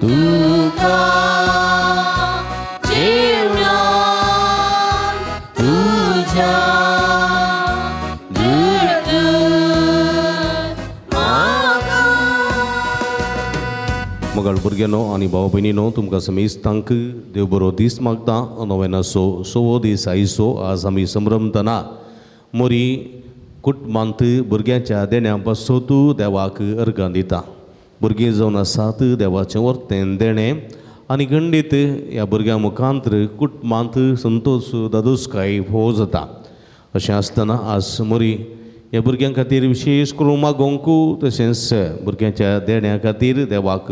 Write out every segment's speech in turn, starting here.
तुका जेवणान तुज्या मगाळ भुरग्यांनो आनी भाव भयणीनो, तुमकां समेस्तांक देव बरो दीस मागता. नोवेनाचो सवो दीस आयचो. आज आमी संभ्रमतना मोरी कुटुंबांत भुरग्यांच्या देण्या पासत देवाक अर्गां दिता. भुरगीं जावन आसात देवाचें वर्तें देणें आनी खंडीत ह्या भुरग्यां मुखांत कुटुंबांत संतोश दादोसकाय फोव जाता. अशें आसतना आज मोरी ह्या भुरग्यां खातीर विशेश करून मागोवंक तशेंच भुरग्यांच्या देण्या खातीर देवाक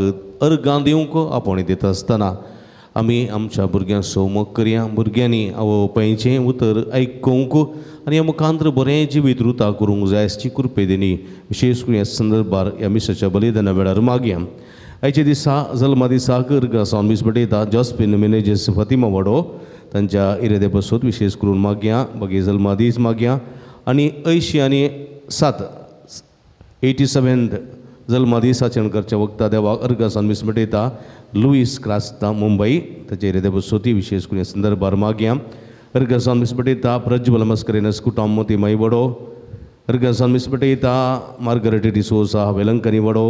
अर्गां दिवंक आपोवणें दिता आसतना आमी आमच्या भुरग्यांचो मोग करया. भुरग्यांनी आवय बापायचें उतर आयकूंक आनी ह्या मुखांत बरें जिवीत रुता करूंक जाय अशी कृपे दिनी विशेश करून ह्या संदर्भार ह्या मिसाच्या बलिदाना वेळार मागया. आयच्या दिसा जल्मा दिसाक अर्गां सावन मीस भेटयता जॉस्पिन मिनेजीस फातिमा वाडो तांच्या इरादे पासत विशेश करून मागया. बाकी जल्मा दीस मागया. आनी 87 87 जल्मा दीस आचरण करच्या वखता देवाक अर्गां सावन मीस भेटयता लुईस क्रास्ता मुंबई ताचे इरादे पासत विशेश करून ह्या संदर्भार मागया. अर्गां सावन मीस भेटयता प्रज्वल मस्करेनस कुटाम मोती माई वडो. अर्गां सावन मीस भेटयता मार्गरेटी डिसोजा वेलंकनी वडो.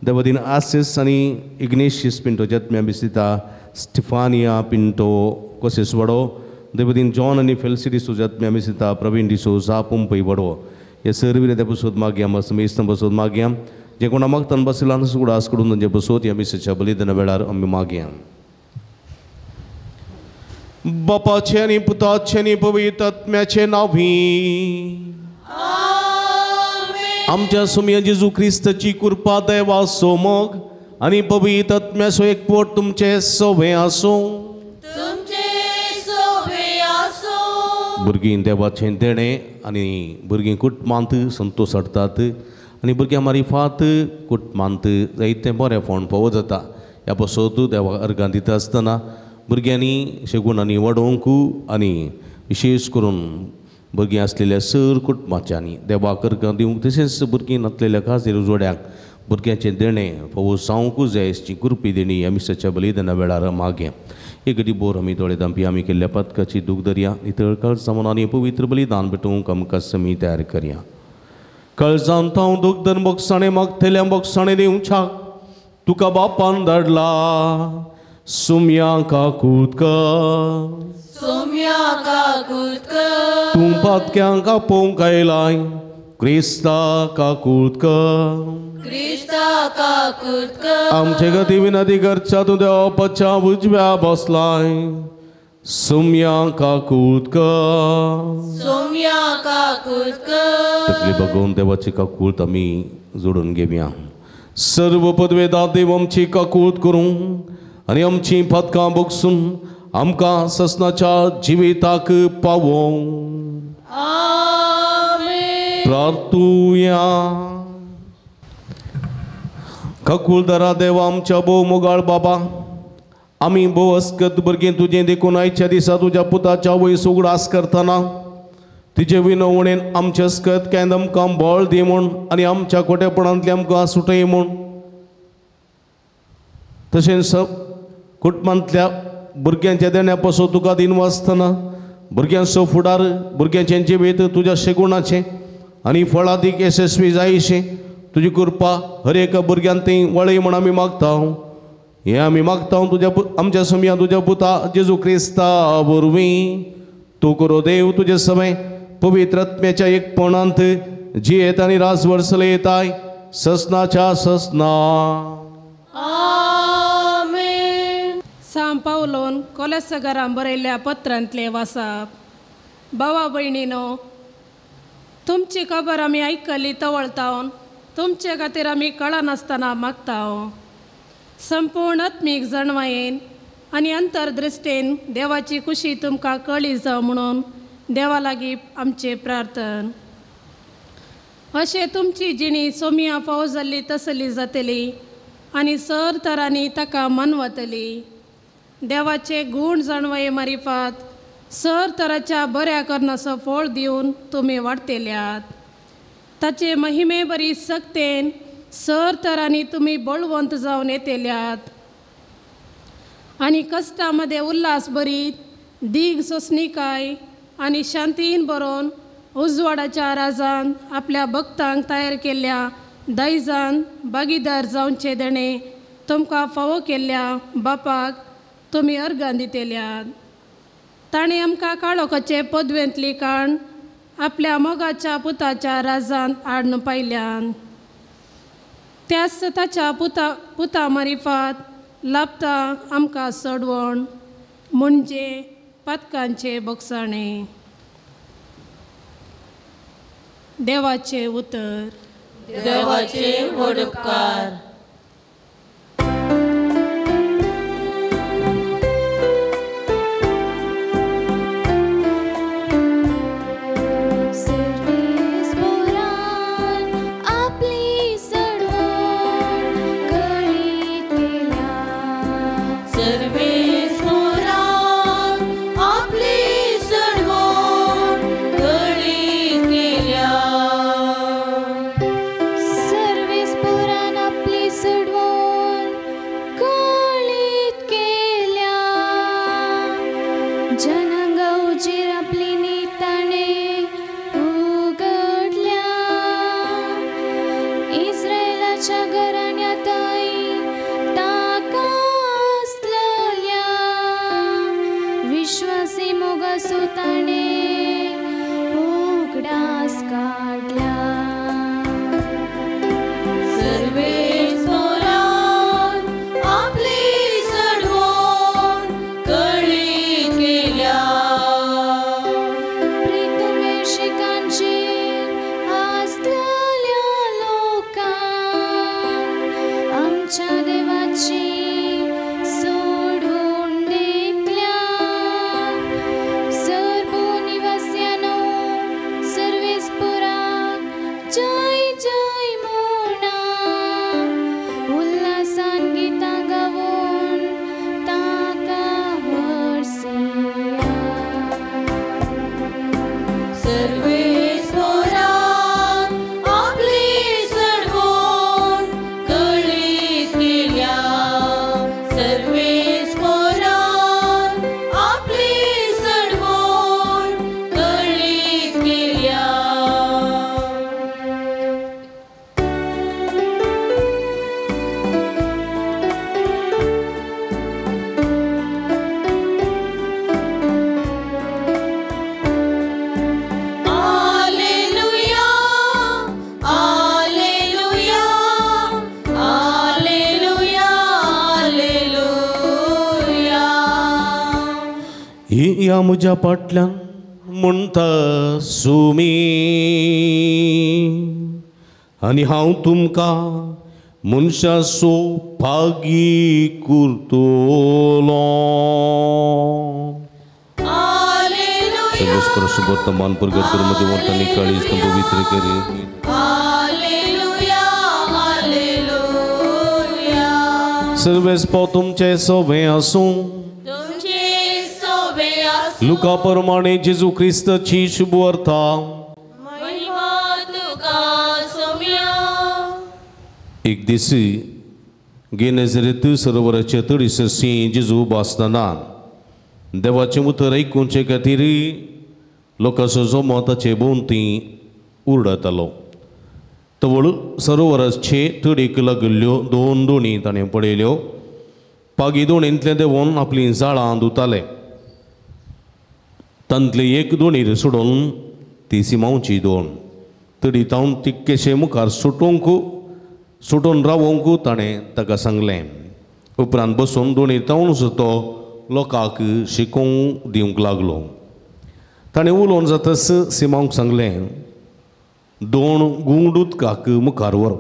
देवदीन आसिस आनी इग्नेशियस पिंटो जत्म्या मिसिता स्टिफानिया पिंटो कोसेस वडो. देवदीन जॉन आनी फेल्सी डिसोजा जत्म्या मिसिता प्रवीण डिसोजा पंपई वडो. हे सर्व इरादे पासत मागया. समेस्तां पासत मागया. जे कोणा मागतान बसला उडास करून तांचे पासत ह्या मिसाच्या बलिदाना वेळार आमी मागया. बापाचें आनी पुताचें आनी पवित्र आत्म्याचें नांवी आमच्या सुमया जेजू क्रिस्ताची कृपा देवाचो मोग आनी पवित्र आत्म्याचो एकवट तुमचें सवें आसूं. भुरगीं देवाचें देणें आनी भुरगीं कुटुंबांत संतोश हाडटात आनी भुरग्यां मारिफात कुटुंबांत जायतें बरेंपण फावो जाता. ह्या पासत देवाक अर्गां दिता आसतना भुरग्यांनी शेगुणांनी वाडोवंक आनी विशेश करून भुरगीं आसलेल्या सर कुटुंबाच्यांनी देवाक अर्गां दिवंक तशेंच भुरगीं नासलेल्या खाजीर जोड्यांक भुरग्यांचें देणें फावो जावंक जाय अशी कृपी देणी ह्या मिसाच्या बलिदाना वेळार मागया. एक घडी बोर आमी दोळे धांपी आमी केल्ल्या पातकाची दूख दरया. नितळ काळजां आनी पवित्र बलिदान भेटोवंक आमकां समी तयार करया. काळजांत हांव दूख दर बोगसाणें मागतल्या बोगसाणें दिवच्याक तुका बापान धाडला. सुम्या काकूत कर तूं पातक्यांक आपोवंक आयलाय क्रिस्ता काकूत कर. आमचे गती विनती करच्या तूं देवाच्या उजव्या बसलाय. सुम्या काकूत कर. तकली बघून देवाची काकूत आमी जोडून घेवया. सर्व पदवेदा देव आमची काकूत करूं आनी आमची पातकां बगसून आमकां ससनाच्या जिविताक पावोवं. प्रार्थुया. काकुळदारा देवा आमच्या भोव मोगाळ बाबा, आमी भोव अस्कत भुरगीं तुजें देखून आयच्या दिसा तुज्या पुताच्या वयस उगडास करतना तिजे विनवणेन आमचे अस्कत केन्ना आमकां बळ दी म्हूण आनी आमच्या खोटेपणांतली आमकां सुटय म्हूण तशेंच कुटुंबांतल्या भुरग्यांच्या देण्या पासून तुका दिन वाचतना भुरग्यांचो फुडार भुरग्यांचें जिवीत तुज्या शेगुणाचें आनी फळादीक येसस्वी जायशें तुजी कृपा हर एका भुरग्यान ती वळय म्हूण आमी मागता. हें आमी मागता तुज्या आमच्या समया तुज्या पुता जेजू क्रिस्ता वरवीं. तूं करो देव तुजे समय पवित्र आत्म्याच्या एकपणांत जियेत आनी राजवड चलयताय ससनाच्या ससना. सांव पावलोन कोलेसगरां बरयल्ल्या पत्रांतले वासाप. भावा भयणीनो, तुमची खबर आमी आयकली तवळतावन तुमचे खातीर आमी कळनासतना मागता. संपूर्ण आत्मीक जाणवायेन आनी अंतर्दृश्टेन देवाची खुशी तुमकां कळी जावं म्हणून देवा लागीं आमचें प्रार्थन. अशें तुमची जिणी सोमिया फावो जाल्ली तसली जातली आनी सर तरांनी ताका मनवतली. देवाचे गूण जाणवये मारिफात सर तराच्या बऱ्या करणाचो फळ दिवन तुमी वाडटेल्यात. ताचे महिमे बरी सक्तेन सर तरांनी तुमी बळवंत जावन येतेल्यात. आनी कश्टां मदें उल्हास भरीत दीग सोंसणीकाय आनी शांतीन बरोवन उजवाडाच्या राजान आपल्या भक्तांक तयार केल्ल्या दायजान भागीदार जावचे देणें तुमकां फावो केल्ल्या बापाक तुमी अर्गां दितल्यात. ताणें आमकां काळोखाचे पदवेंतली काण आपल्या मोगाच्या पुताच्या राजान हाडून पायल्यान. त्याच ताच्या पुता मारिफात लाभता आमकां सोडवण म्हणजे पातकांचे बोगसाणे. देवाचें उतर. देवाचे व्हड उपकार. ह्या म्हज्या फाटल्यान म्हणटा सुमी आनी हांव तुमकां मनशाचो भागी करतलो. वर्तमान प्रगट कर मध्ये मोठ्याने काळीज पवित्र करी. सर्वेस पाव तुमचे सोबे आसूं. लुका प्रमाणे जेजू क्रिस्ताची शुभवार्ता. एक दीस गेनेझरेत सरोवराचे तडीसरशी जेजू उबो आसतना देवाचें उतर आयकुचे खातीर लोकांचो जमो ताचे भोंवती उरडतालो. तवळ सरोवराचे तडीक लागिल्ल्यो दोन दोणी ताणें पळयल्यो. पागी दोणींतले देंवोन आपलीं जाळां धुताले. तांतले एक दोणीर सोडून ती सिमांवची दोन तडी तावन तिक्केशे मुखार सुटून रावोंक ताणें ताका सांगलें. उपरांत बसून दोणीर तावनूच तो लोकांक शिकोवंक दिवंक लागलो. ताणें उलोवन जातच सिमांवक सांगलें, दोन गुंड उदकाक मुखार व्हर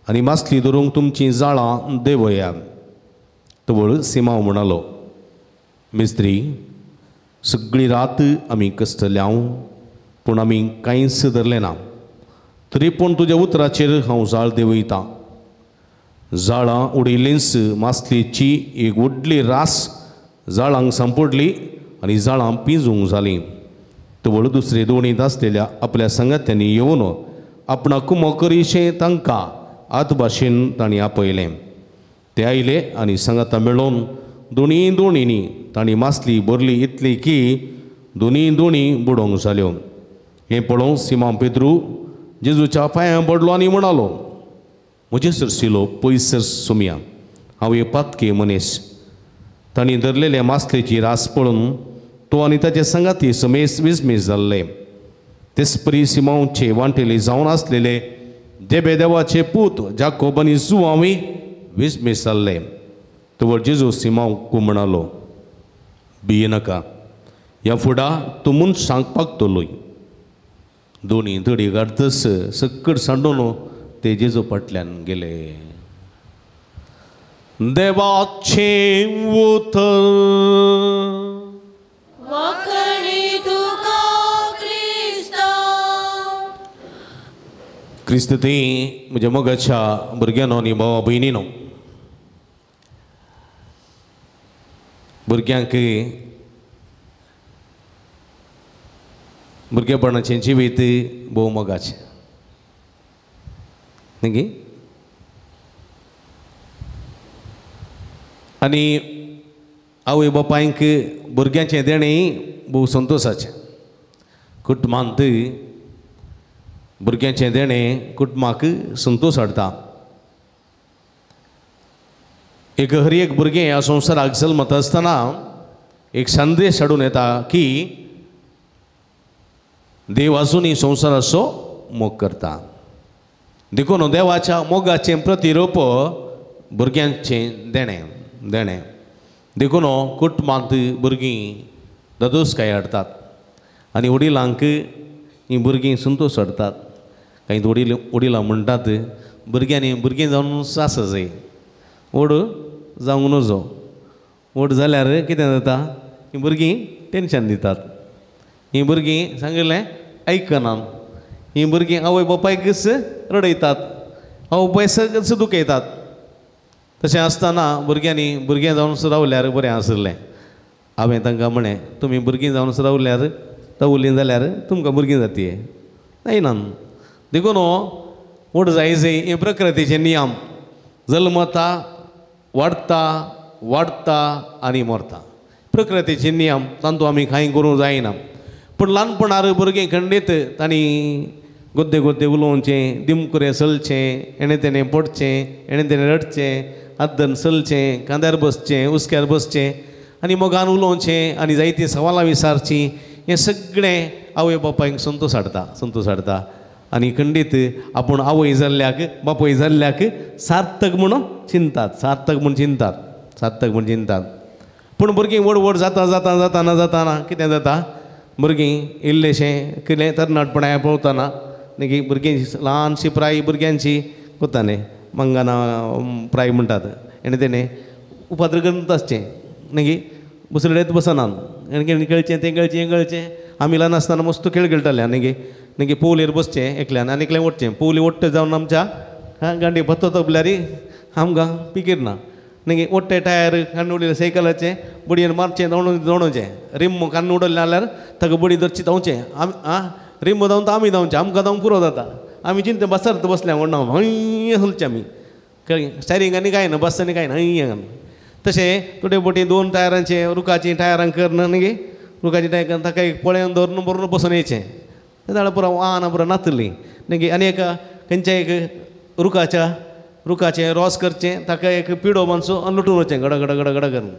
आनी मासली धरूंक तुमचीं जाळां देंवया. तवळ सिमांव म्हणालो, मिस्त्री, सगळी रात आमी कश्टल्या पूण आमी कांयच धरलें ना, तरी पूण तुज्या उतराचेर हांव जाळ देंवयतां. जाळां उडयलींच मासलेची एक व्हडली रास जाळांक सांपडली आनी जाळां पिंजूंक जालीं. तवळ दुसरे दोणींत आसलेल्या आपल्या सांगात्यांनी येवन आपणाक कुमकरीशें तांकां आत भाशेन तांणी आपयलें. ते आयले आनी सांगाता मेळोवन दोनी दोणींनी तांणी मासली भरली इतली की दोनी दोणी बुडोवंक जाल्यो. हें पळोवन सिमांव पेद्रू जेजूच्या पांयां पडलो आनी म्हणालो, म्हजे सरशिलो पयस सर सोमया, हांव एक पातकी मनीस. तांणी धरलेले मासलेची रास पळोवन तो आनी ताचे संगाती समेस विस्मीस जाल्ले. तेचपरी सिमांवचे वांटेले जावन आसलेले देबेदेवाचे पूत जाकोब आनी जुआंवूय विस्मीस जाल्ले. तवर जेजू सिमांवक म्हणालो, भियेनाका, ह्या फुडा तूं मनशांक पागतलोय. दोनी धडी काडतस सक्कड सांडून ते जेजू फाटल्यान गेले. देवाचें उतर. क्रिस्त ती म्हज्या मोगाच्या भुरग्यांनो आनी भावा भयणीनो, भुरग्यांक भुरगेपणाचें जिवीत भोव मोगाचें न्ही. आनी आवय बापायंक भुरग्यांचें देणें भोव संतोशाचें. कुटुंबांत भुरग्यांचें देणें कुटुंबाक संतोश हाडटा. एक हर एक भुरगें ह्या संवसाराक जल्मता आसतना एक संदेश हाडून येता की देव आजुनूय संवसाराचो मोग करता. देखून देवाच्या मोगाचें प्रतिरूप भुरग्यांचें देणें देणें. देखून कुटुंबांत भुरगीं दादोसकाय हाडटात आनी वडिलांक हीं भुरगीं संतोश हाडटात. कांय वडील वडिलां म्हणटात भुरग्यांनी भुरगीं जावन आसा जाय, व्हड जावंक नजो, व्हड जाल्यार कितें जाता, हीं भुरगीं टेंशन दितात, हीं भुरगीं सांगिल्लें आयकनात, हीं भुरगीं आवय बापायकच रडयतात, आवय बापाय सगळेच दुखयतात. तशें आसतना भुरग्यांनी भुरगें जावन रावल्यार बरें आशिल्लें. हांवें तांकां म्हळें, तुमी भुरगीं जावन रावल्यार रावलीं जाल्यार तुमकां भुरगीं जातली जायना. देखून व्हड जाय जाय हे प्रकृतीचे नियम, जल्मता वाडटा वाडटा आनी मरता, प्रकृतीचे नियम, तांतूं आमी कांय करूंक जायना. पूण ल्हानपणार भुरगीं खंडीत तांणी गोद्दे गोद्दे उलोवचें, दिमकुरें चलचें, हेणें तेणें पडचें, हेणें तेणें रडचें, आद्दन चलचें, कांद्यार बसचें, हुस्क्यार बसचें आनी मोगान उलोवचें आनी जायतीं सवालां विचारचीं, हें सगळें आवय बापायक संतोश हाडटा, संतोश हाडटा. आनी खंडीत आपूण आवय जाल्ल्याक बापूय जाल्ल्याक सार्थक म्हणून चिंतात, सार्थक म्हूण चिंतात, सार्थक म्हूण चिंतात. पूण भुरगीं व्हड व्हड जाता जाता जाताना जाताना कितें जाता, भुरगीं इल्लेशें कितें तरणाटपणां पळोवतना न्ही, भुरगीं ल्हानशी प्राय भुरग्यांची कोता न्ही, मंगाना प्राय म्हणटात, हेणें तेणें उपाद्र करून आसचें न्ही, बसलेत बसनात, हेणें खेळचें तें खेळचें हें खेळचें. आमी ल्हान आसतना मस्त खेळ खेळटाले न्ही, न्ही पोवलेर बसचें एकल्यान आनी एकल्यान ओडचें, पोवली ओडटे जावन आमच्या गांडी पत्तो तोपल्यार आमकां पिकीर ना न्ही, ओडटे टायर काण्ण उडयले सायकलाचें बडयेन मारचें धांवडून धांवडोवचें, रिम काण्ण उडयलें जाल्यार ताका बडी धरची धांवचें, आमी आं रिम धांवता आमी धांवचें, आमकां धांवंक पुरो जाता. आमी चिंता बसर बसल्या व्हडना हय चलचें आमी, कळ्ळें, स्टेरींग आनी कांय ना, बस आनी कांय ना, हय. तशें तुटे बोटी दोन टायरांचें रुखाचीं टायरां करन न्ही, रुखाचीं टायर करून ताका एक पळोवन धरून बरोवन बसून येयचें, तें जाल्यार पुरो वाहनां पुरो नातली न्ही. आनी एक खंयच्या एक रुखाच्या रुखाचें रोस करचें, ताका एक पिडो बांदचो आनी लुटून वचचें गड गड गड गड करून.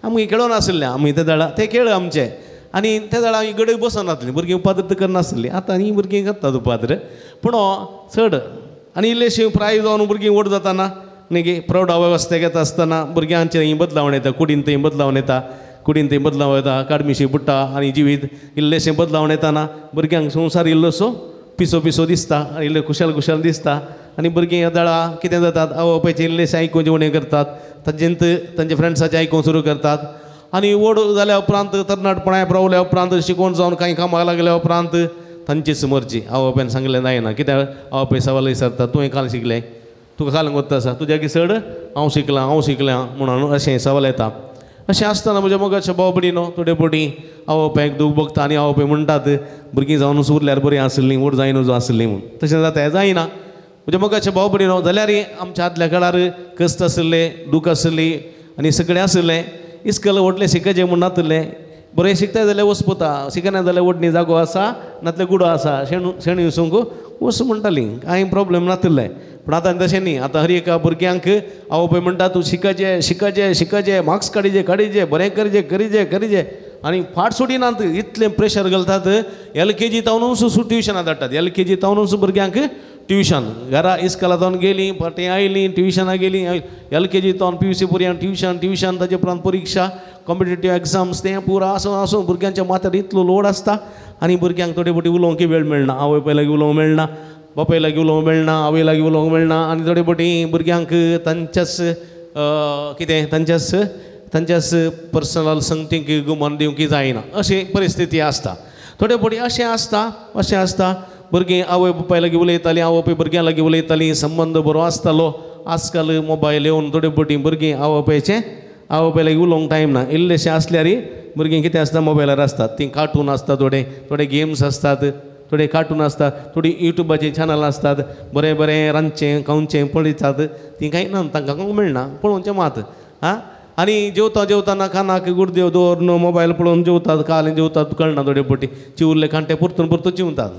आमी खेळोन आशिल्लें आमी ते जाणां, ते खेळ आमचे. आनी ते जाणां ही गडे बसनासली, भुरगीं उपाद्र करनासलीं. आतां हीं भुरगीं करतात उपाद्र, पूण चड आनी इल्लेशी प्राय जावन भुरगीं व्हड जाताना न्ही, प्रौढ अवस्थेक येता आसतना भुरग्यांचें ही बदलावण येता, कुडीन थंय बदलावण येता, कुडीन थंय बदलाव येता, काडमिशी बुडटा आनी जिवीत इल्लेशें बदलावण येताना भुरग्यांक संवसार इल्लोसो पिसो पिसो दिसता, इल्ले खुशाल खुशाल दिसता. आनी भुरगीं येदळा कितें जातात, आवय बापायचें इल्लेशें आयकून जेवण करतात, तांचेंत तांच्या फ्रेंड्साचें आयकूंक सुरू करतात. आनी व्हड जाल्या उपरांत तरणाटपणां पावल्या उपरांत शिकोवन जावन कांय कामाक लागल्या उपरांत तांचीच मर्जी, आवय बापायन सांगलें जायना, कित्याक आवय बापाय सवाल विचारता, तुवें काल शिकलें, तुका काल वता आसा, तुज्या की चड हांव शिकलां, हांव शिकलां म्हणून अशें सवाल येता. अशें आसतना म्हज्या मोगाच्या भाव भयणीनो थोडे फावटी आवय बापायक दूख भोगता आनी आवय बापाय म्हणटात भुरगीं जावन उरल्यार बरीं आसलीं, व्हड जायना जो आसलीं म्हूण. तशें जाता जायना म्हज्या मोगाच्या भाव भयणीनो. जाल्यार आमच्या आदल्या काळार कश्ट आशिल्ले, दूख आशिल्ली आनी सगळें आशिल्लें. इस्कल व्हडलें शिकचें म्हूण नातलें बरें शिकताय जाल्यार वचपता शिकना जाल्यार वडणी जागो आसा नातलें गुडो आसा शेणू शेण विसूंक वच म्हणटालीं कांय प्रॉब्लेम नातिल्लें. पूण आतां तशें न्ही आतां हर एका भुरग्यांक आवय बापूय म्हणटा तूं शिकचें शिकचें शिकचें मार्क्स काडिजे काडिजे बरें करचें करिजे करिजे आनी फाट सोडिनात इतलें प्रेशर घालतात. एल के जी तावनूच ट्युशनां धाडटात एल के जी तावनूच भुरग्यांक ट्युशन घरा इस्कला जावन गेलीं फाटीं आयलीं ट्युशनां गेलीं एल के जी तावन पी यू सी पर्यंत ट्युशन ट्युशन ताजे उपरांत परिक्षा कॉम्पिटेटीव एग्जाम्स तें पुरा आसूं आसूं भुरग्यांच्या माथ्यार इतलो लोड आसता आनी भुरग्यांक थोडे फावटी उलोवंक वेळ मेळना आवय बापाय लागीं उलोवंक मेळना बापाय लागीं उलोवंक मेळना आवय लागीं उलोवंक मेळना आनी थोडे फावटी भुरग्यांक तांच्याच कितें तांच्याच तांच्याच पर्सनल संगतींक गुमान दिवंक जायना अशी परिस्थिती आसता. थोडे फावटी अशें आसता अशें आसता भुरगीं आवय बापाय लागीं उलयतालीं आवय बापाय भुरग्यां लागीं उलयतालीं संबंद बरो आसतालो. आजकाल मोबायल येवन थोडे फावटी भुरगीं आवय बापायचें आवय बापाय लागीं उलोवंक टायम ना इल्लेशें आसल्यार भुरगीं कितें आसता मोबायलार आसतात तीं कार्टून आसता थोडे थोडे गेम्स आसतात थोडे कार्टून आसतात थोडी युट्यूबाचे चॅनल आसतात बरें बरें रांदचें खावचें पळयतात तीं कांय ना तांकां खावंक मेळना पळोवचें मात आं. आनी जेवता जेवताना कानाक गुडदेव दवरून मोबायल पळोवन जेवतात कालें जेवतात कळना थोडे फावटी चिवरले कांटे परतून परतून जेवतात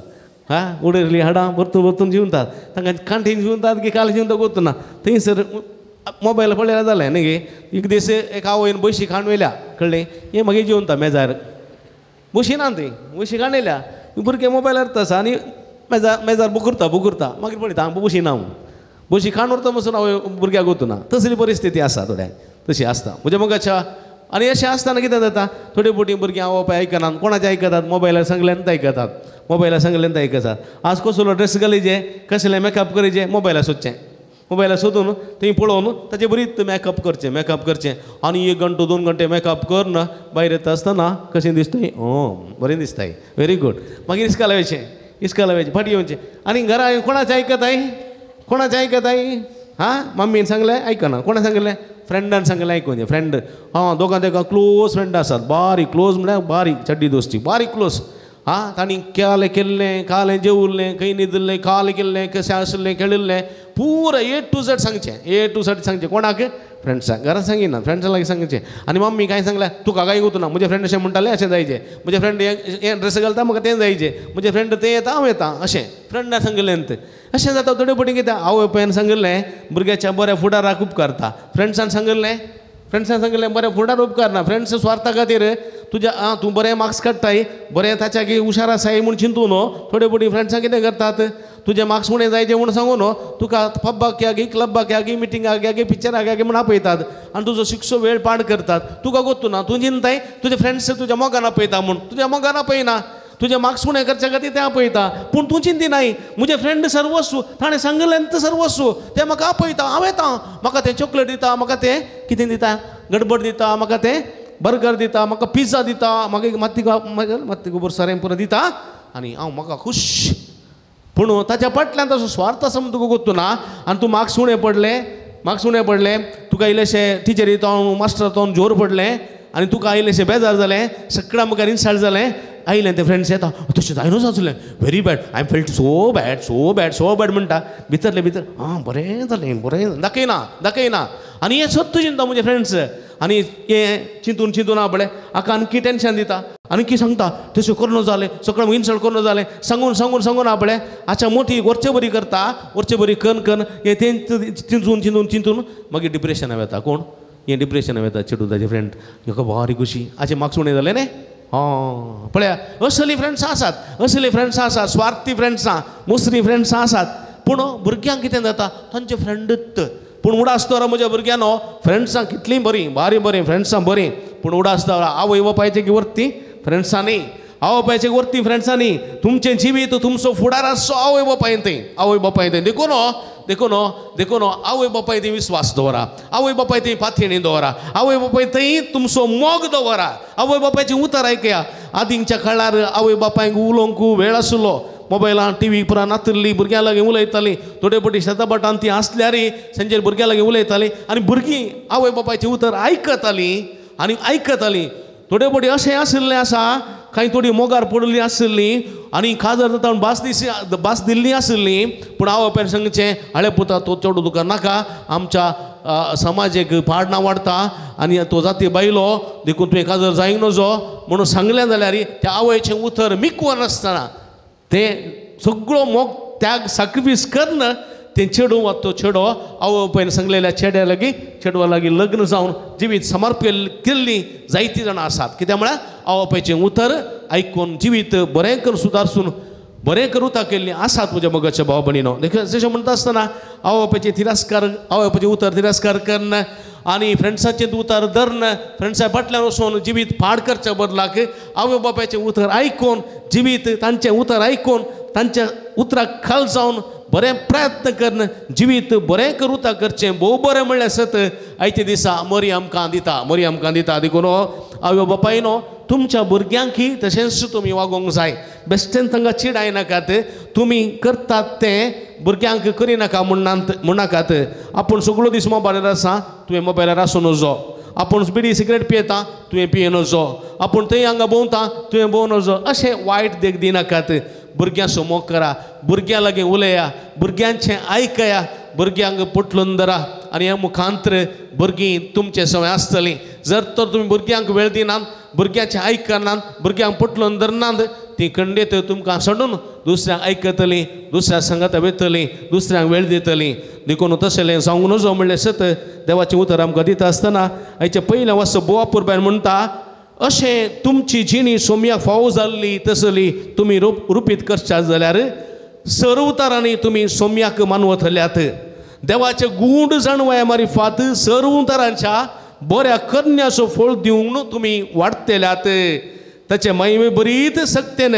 हां उडयल्ली हाडां परतून परतून जेवतात तांकां कांटेन जेवतात की कालें जेवता गोतना थंयसर मोबायल पळयल्यार जालें न्ही गे. एक दीस एक आवयन बशी खाण व्हेल्या कळ्ळें हें मागीर जेवता मेजार बशी ना थंय बशी खाण येयल्या भुरगें मोबायलार आसा आनी मेजार मेजार बुकुरता बुकुरता मागीर पळयता हांव बशी ना बशी खाण व्हरता पसून आवय भुरग्याक वतना तसली परिस्थिती आसा थोड्यांक तशी आसता म्हज्या मोगाच्या. आनी अशें आसतना कितें जाता थोडे फावटी भुरगीं आवय बापाय आयकनात कोणाचें आयकतात मोबायलार सांगल्यान आयकतात मोबायलार सांगल्यान आयकतात. आज कसलो ड्रेस घालिजे कसलें मेकअप करिजे मोबायलार सोदचें मोबायलार सोदून थंय पळोवन ताचे बरीच मेकअप करचें मेकअप करचें आनी एक घंटो 2 घंटे मेकअप करून भायर येता आसतना कशें दिसताय बरें दिसताय व्हेरी गूड. मागीर इस्काला वयचें इस्काला वयचें फाटीं येवचें आनी घरा कोणाचें आयकताय कोणाचें आयकताय हां मम्मीन सांगलें आयकना कोणा सांगलें फ्रेंडान सांगलें आयकून फ्रेंड हां दोगां तेका क्लोज फ्रेंड आसात बारीक क्लोज म्हळ्यार बारीक चड्डी दोस्ती बारीक क्लोज आं. तांणी केलें केल्लें कालें जेवल्लें खंय न्हिदिल्लें कालें केल्लें कशें आशिल्लें खेळिल्लें पुरा ए टू झेड सांगचें ए टू झेड सांगचें कोणाक फ्रेंड्सांक घरा सांगिना फ्रेंड्सां लागीं सांगचें. आनी मम्मी कांय सांगलें तुका कांय वतना म्हजे फ्रेंड अशें म्हणटालें अशें जायचें म्हजे फ्रेंड हें ड्रेस घालता म्हाका तें जायचें म्हजे फ्रेंड तें येता हांव येता अशें फ्रेंडान सांगिल्लें तें अशें जाता. थोडे फावटी कितें आवय बापायन सांगिल्लें भुरग्याच्या बऱ्या फुडाराक उपकारता फ्रेंड्सान सांगिल्लें फ्रेंड्सान सांगिल्लें बरें फुडार उपकारना फ्रेंड्स स्वार्था खातीर तुज्या आं तूं बरें मार्क्स काडटाय बरें ताच्या की हुशार आसाय म्हूण चिंतू न्हू थोडे फावटी फ्रेंड्सां कितें करतात तुजे मार्क्स उणें जायचे म्हूण सांगू न्हू तुका पब्बाक या गी क्लबाक या गी मिटिंगाक या गी पिक्चराक या गी म्हूण आपयतात आनी तुजो शिक्षो वेळ पाड करतात. तुका गोत्तू ना तूं चिंताय तुजे फ्रेंड्स तुज्या मोगान आपयता म्हूण तुज्या मोगान आपयना तुजे मार्क्स उणें करच्या खातीर तें आपयता पूण तूं चिंतिनाय म्हजे फ्रेंड सर्वस्व ताणें सांगिल्लें तें सर्वस्व तें म्हाका आपयता हांव येता म्हाका तें चॉकलेट दिता म्हाका तें कितें दिता गडबड दिता म्हाका तें बर्गर दिता म्हाका पिझ्झा दिता मागीर मात्ती मात्ती गोबर सारें पुरो दिता आनी हांव म्हाका खूश. पूण ताच्या फाटल्यान तसो स्वार्थ आसा म्हूण तुका गोत्तू ना आनी तूं मार्क्स उणें पडले मार्क्स उणें पडले तुका इल्लेशें टिचरी जावन मास्टर जावन जोर पडलें आनी तुका इल्लेशें बेजार जालें सगळ्या मुखार इन्सल्ट जालें आयलें ते फ्रेंड्स येता तशें जायनूच आसलें very bad I felt so bad so bad so bad म्हणटा भितरले भितर आं बरें जालें बरें दाखयना दाखयना. आनी हें सत्य चिंता म्हजे फ्रेंड्स आनी हें चिंतून चिंतून आहा पळय हाका आणखी टेंशन दिता आणखी सांगता तशें करून जालें सगळें इन्सल्ट करून जालें सांगून सांगून सांगून आहा पळय आच्छा मोठी वरचे बरी करता वरचे बरी कन कन हें तें चिंतून चिंतून चिंतून मागीर डिप्रेशना वता. कोण हें डिप्रेशना वता चेडूं ताजे फ्रेंड हेका बारीक खुशी हाचे मार्क्स उणें जालें न्ही हां पळया असली फ्रेंड्सां आसात असली फ्रेंड्सां आसात स्वार्थी फ्रेंड्सां मुसरी फ्रेंड्सां आसात. पूण भुरग्यांक कितें जाता तांचे फ्रेंडूच पूण उडास दवरा म्हज्या भुरग्यांनो फ्रेंड्सां कितलीं बरीं बारी बरीं फ्रेंड्सां बरीं पूण उडास दवरा आवय बापायचे की वरती फ्रेंड्सां न्ही आवय बापायचे वरती फ्रेंड्सां न्ही तुमचें जिवीत तुमचो फुडार आसचो आवय बापायन थंय आवय बापायन थंय देखून देखून देखून आवय बापाय थंय विस्वास दवरा आवय बापाय थंय पाथेणी दवरा आवय बापाय थंय तुमचो मोग दवरा आवय बापायचें उतर आयकया. आदींच्या काळार आवय बापायक उलोवंक वेळ आसलो मोबायलान टी व्ही पुरा नातिल्ली भुरग्यां लागीं उलयतालीं थोडे फावटी शेताभाटान ती आसल्यारय सांजेर भुरग्यां लागीं उलयतालीं आनी भुरगीं आवय बापायचें उतर आयकतालीं आनी आयकतालीं. थोडे फावटी अशें आशिल्लें आसा कांय थोडी मोगार पडिल्लीं आशिल्लीं आनी काजार जाता म्हूण भास दिल्ली आशिल्ली पूण आवय बापायन सांगचें हाळे पुता तो चेडूं तुका नाका आमच्या समाजेक पाडना वाडटा आनी तो जाती बायलो देखून तुवें काजर जायंक नजो म्हणून सांगलें जाल्यार त्या आवयचें उतर मिकवर नासतना तें सगळो मोग त्याग साक्रिफीस करून तें चेडूं वा तो चेडो आवय बापायन सांगलेल्या चेड्या लागीं चेडवा लागीं लग्न जावन जिवीत समर्पण केल्लीं जायतीं जाणां आसात. कित्याक म्हळ्यार आवय बापायचें उतर आयकून जिवीत बरें करून सुदारसून बरें करुता केल्लीं आसात म्हज्या मोगाच्या भाव भयणीनो. देखून जशें म्हणटा आसतना आवय बापायचें तिरस्कार आवय बापायचें उतर तिरस्कार करून आनी फ्रेंड्साचें उतर धरून फ्रेंड्सा फाटल्यान वचून जिवीत पाड करच्या बदलाक आवय बापायचें उतर आयकून जिवीत तांचें उतर आयकून तांच्या उतराक खाल जावन बरें प्रयत्न करून जिवीत बरें करुता करचें भोव बरें म्हणलें सत आयच्या दिसा मरी आमकां दिता मरी आमकां दिता. देखून आवय बापायनो तुमच्या भुरग्यांकय तशेंच तुमी वागोवंक जाय. बेश्टेन तांकां चिडायनाकात तुमी करतात तें भुरग्यांक करिनाका म्हणनाकात. आपूण सगळो दीस मोबायलार आसा तुवें मोबायलार आसूं नजो, आपूण बिडी सिगरेट पियेता तुवें पिये नजो, आपूण थंय हांगा भोंवता तुवें भोंवू नजो, अशें वायट देख दिनाकात. भुरग्यां मोग करा, भुरग्यां लागीं उलया, भुरग्यांचें आयकया, भुरग्यांक पोटलून धरा आनी ह्या मुखांतर भुरगीं तुमचे सवय आसतलीं. जर तर तुमी भुरग्यांक वेळ दिनात, भुरग्यांचें आयकनात, भुरग्यांक पोटलून धरनात, ती खंडीत तुमकां सोडून दुसऱ्यांक आयकतलीं, दुसऱ्या सांगाता वयतलीं, दुसऱ्यांक वेळ दितलीं. देखून तशें जावंक नजो म्हणलें सत देवाचें उतर आमकां दिता आसतना आयचें पयलें वर्स बोवा पुरबायन म्हणटा अशें तुमची जिणी सोम्या फावो जाल्ली तसली तुमी रुपीत करशात जाल्यार सर्व तरांनी तुमी सोम्याक मानवतल्यात. देवाचे गूढ जाणवाय मारिफात सर्व तरांच्या बऱ्या करण्याचो फळ दिवन तुमी वाडटल्यात. ताचे महिमे बरीत सक्तेन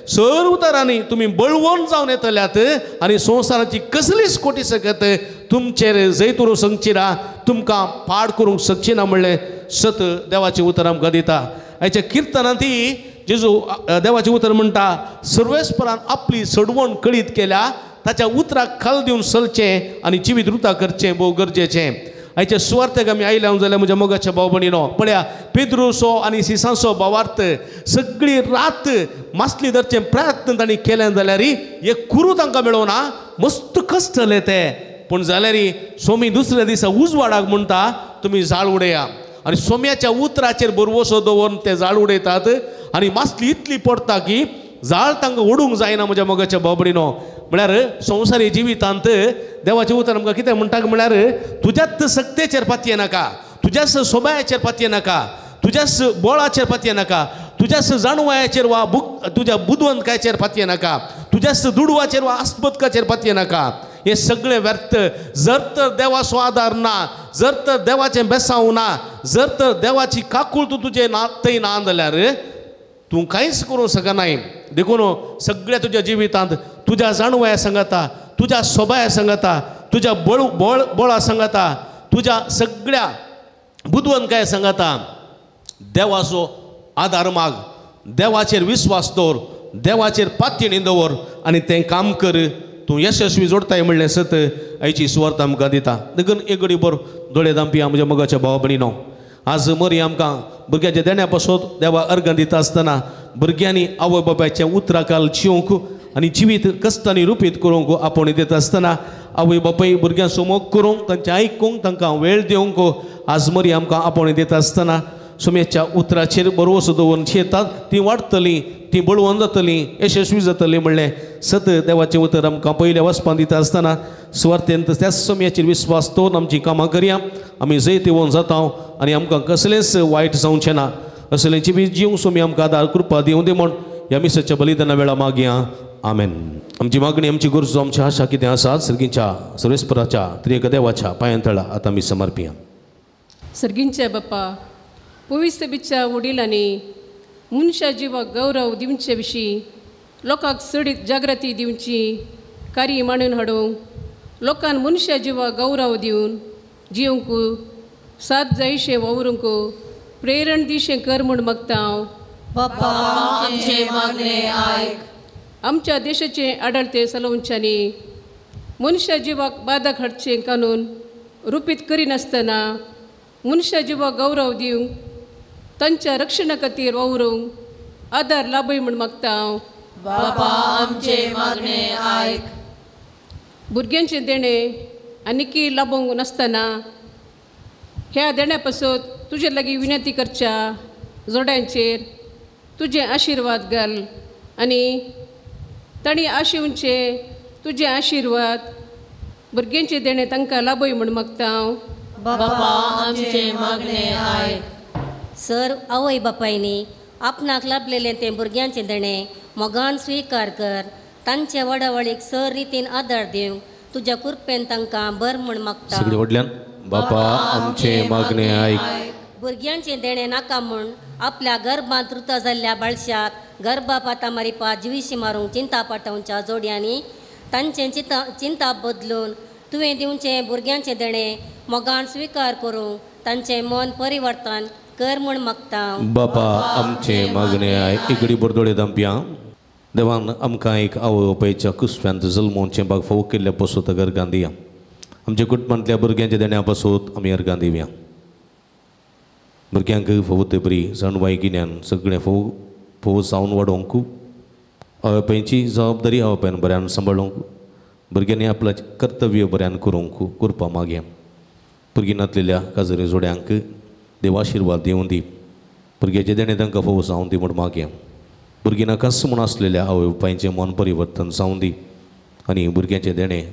सर्व तरांनी तुमी बळवंत जावन येतल्यात आनी संवसाराची कसलीच कोटी सकत तुमचेर जैत उरूंक शकची ना, तुमकां पाड करूंक शकची ना म्हणलें सत देवाचें उतर आमकां दिता. हाच्या किर्तनांत ती जेजू देवाचें उतर म्हणटा सर्वेस्परान आपली सडवण कळीत केल्या ताच्या उतराक खाल दिवन चलचें आनी जिवीत रुता करचें भोव गरजेचें. आयच्या सुवार्थेक आमी आयल्या जाल्यार म्हज्या मोगाच्या भाव भयणीनो पळया पेद्रूचो आनी सिसांचो भावार्थ सगळी रात मासली धरचें प्रयत्न तांणी केलें जाल्यार एक कुरू तांकां मेळोना, मस्त कश्टले ते. पूण जाल्यार सोमी दुसऱ्या दिसा उजवाडाक म्हणटा तुमी जाळ उडया आनी सोम्याच्या उतराचेर भरवसो दवरून ते जाळ उडयतात आनी मासली इतली पडटा की जाळ तांकां ओडूंक जायना. म्हज्या मोगाच्या भाव भयणीनो म्हळ्यार संवसारी जिवितांत देवाचें उतर आमकां कितें म्हणटा म्हळ्यार तुज्याच सक्तेचेर पातये नाका, तुज्याच सोबायाचेर पातये नाका, तुज्याच बळाचेर पातये नाका, तुज्याच जाणवायाचेर वा तुज्या बुदवंतकायचेर पातये नाका, तुज्याच दुडवाचेर वा आस्पतकाचेर पातये नाका. हें सगळें व्यर्थ. जर तर देवाचो आदार ना, जर तर देवाचें बेसांव ना, जर तर देवाची काकूळ तूं तुजें ना थंय ना जाल्यार तूं कांयच करूंक शकनाय. देखून सगळ्या तुज्या जिवितांत तुज्या जाणवाया सांगाता, तुज्या सोबाया सांगाता, तुज्या बळ बळ बळा सांगाता, तुज्या सगळ्या बुदवंतकाय सांगाता देवाचो आदार माग, देवाचेर विस्वास दवर, देवाचेर पातयेणी दवर आनी तें काम कर, तूं यशस्वी जोडताय म्हणलें सत आयची सुवार्थ आमकां दिता. देखून एक घडी बरो दोळे दामपी म्हज्या मोगाच्या भाव भयणीनो आज मरी आमकां भुरग्याच्या देण्या पासत देवा अर्गां दिता आसतना भुरग्यांनी आवय बापायचें उतराकाल चिवंक आनी जिवीत कश्टांनी रुपीत करूंक आपोवणी दिता आसतना आवय बापाय भुरग्यांचो मोग करूंक तांचें आयकूंक तांकां वेळ दिवंक आज मरी आमकां आपोवणी दिता आसतना सोम्याच्या उतराचेर भरवसो दवरून शेतात तीं वाडटलीं, तीं बळवंत जातलीं, यशस्वी जातलीं म्हणलें सत देवाचें उतर आमकां पयल्या वचपान दिता आसतना सुवार्थेंत त्याच सोम्याचेर विस्वास दवरून आमचीं कामां करया. आमी जैत येवन जाता आनी आमकां कसलेंच वायट जावचें ना. असलें जिवीत जिवंक सोमी आमकां आदार कृपा दिवं दी म्हूण ह्या मिसाच्या बलिदाना वेळा मागया. आमेन. आमची मागणी, आमची गरजो, आमची आशा कितें आसा सर्गीच्या सर्वेस्पराच्या त्रिएक देवाच्या पांयांतळा आतां आमी समर्पिया. सर्गींच्या बापा पवित्र बिच्या वडिलांनी मनशा जिवाक गौरव दिवचे विशीं लोकांक चडीत जागृती दिवची कार्य मांडून हाडूंक लोकांक मनशा जिवाक गौरव दिवन जिवंक साथ जायशें वावरूंक प्रेरण दिशें कर म्हूण मागता हांव. बापा आमचें मागणें आयक. आमच्या देशाचें आडळतें चलोवच्यांनी मनशा जिवाक बादक हाडचें कानून रुपीत करिनासतना मनशा जिवाक गौरव दिवंक तांच्या रक्षणा खातीर वावरूंक आदार लाभय म्हूण मागता हांव. बापा आमचें मागणें आयक. भुरग्यांचें देणें आनीकी लाबोवंक नासतना ह्या देण्या पासत तुजे लागीं विनंती करच्या जोड्यांचेर तुजे आशिर्वाद घाल आनी तांणी आशिवचे तुजे आशिर्वाद भुरग्यांचे देणें तांकां लाभय म्हूण मागता हांव. बापा आमचे मागणे आयक. सर आवय बापायनी आपणाक लाभलेलें तें भुरग्यांचें देणें मोगान स्विकार कर, तांचे वडावळीक सर रितीन आदार दिवंक तुज्या कृपेन तांकां बर म्हूण मागता. सगळे व्हडल्यान बापा आमचे मागणे आयक. भुरग्यांचें देणें नाका म्हूण आपल्या गर्भांत रुता जाल्ल्या बाळशाक गर्भापाता मारिपा जिविशी मारूंक चिंता पाठोवच्या जोडयांनी तांचें चिंता बदलून तुवें दिवचें भुरग्यांचें देणें मोगान स्विकार करूंक तांचें मन परिवर्तन कर म्हूण मागता. बापा आमचे मागणे आयक. इकडी बरदोळे दामप्यां देवान आमकां एक आवय बापायच्या कुसव्यांत जल्मोवचें बाग फावो केल्ल्या पासत अर्गां दिया. आमच्या कुटुंबांतल्या भुरग्यांच्या देण्या पासत आमी अर्गां दिवया. भुरग्यांक फावो ते बरी जाणवाय गिन्यान सगळें फोव फोव जावन वाडोवंक आवय बापायची जबाबदारी आवय बापायन बऱ्यान सांबाळूंक भुरग्यांनी आपलें कर्तव्य बऱ्यान करूंक करपा मागया. भुरगीं नातलेल्या काजरी जोड्यांक देव आशिर्वाद दिवं दी. भुरग्याचें देणें तांकां फावो जावं दी म्हूण मागया. भुरगीं नाकास म्हूण आसलेल्या आवय बापायचें मन परिवर्तन जावं दी आनी भुरग्यांचें देणें